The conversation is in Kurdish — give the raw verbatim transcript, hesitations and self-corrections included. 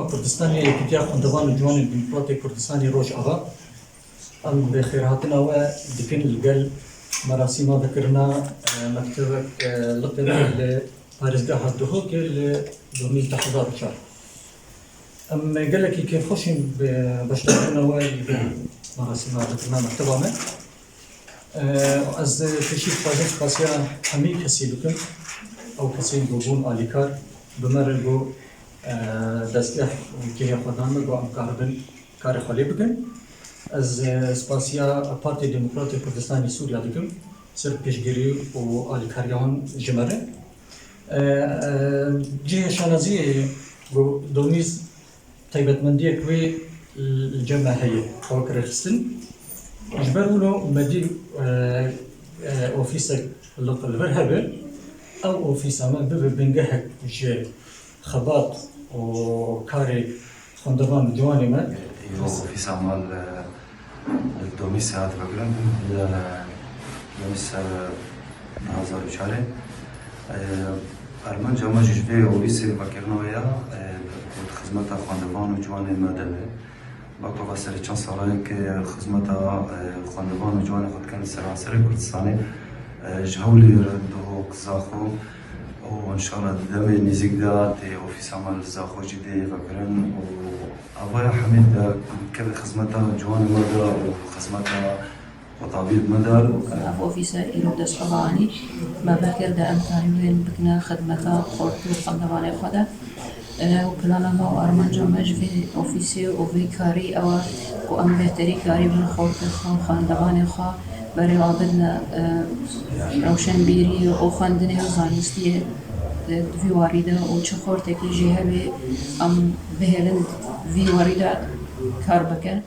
Kurdistanê, Yekîtiya Xwendevan û Ciwanên Demokratê Kurdistanê Rojava. Em bi xêrhatina we dikin li gel merasîma vekirina, e, mektebek, e, liqê me li parêzgeha Duhokê li domî du hezar û çar. Em gelekî kêfxweş in bi beşdarkirina we li gel merasîma vekirina mekteba me. E, ez pêşî dixwazim spasiya hemî kesî bikim. Ew kesên ku bûn alîkar, bi me re ku, e, destgeh û kêhê xwe dan me ku em karibin karê xwe lê bikin. Ez, e, spasiya Partiya Demokratê Kurdistanê Sûriya dikim, ser piştgirî û alîkariya wan ji me re. E, e, cihê şanaziyê ku domîz taybetmendiyek wê li cem me heye, ew rêxistin. Ji ber wilo me dî, e, e, ofîsek li, li vir hebe, ew ofîsa me bibe bingehek ji xebat û karê xwendevan û ciwanê me. Îro ofîsa me li, li Domîsê hat vekirin, li Domîs, e, du hezar û çarê. E, armanca me jî ji vê ofîsê vekirina wê ya, e, ku di xizmeta xwendevan û ciwanê me de be. Wekî ve serê çend salan ke xizmeta, e, xwendevan û ciwanê xwe dikin li seranserê Kurdistanê, e, ji Hewlêr, Duhok, Zaxo û înşallah di demê nêzîk de tê ofîsa me li Zaxo jî tê vekirin û avaya hemî de kevê xizmeta ciwanê me de û xizmeta xwetabiyê me de. Ev ofîse îro dest xwe ve anî, me vekir de em karî wê bikine xidmeta xort û xwendevanê xwe de. E, û plana me û armanca me ji vê ofîsê û vê karî ew e ku em bêhterî karî bin xortê xwe û xwendevanê xwe berê wan bidine, e, rewşenbîriyê û xwendinê û zanistiyê, e, di vî warî de û çi xortekî jî hebe em bihêlin vî warî de kar bikin.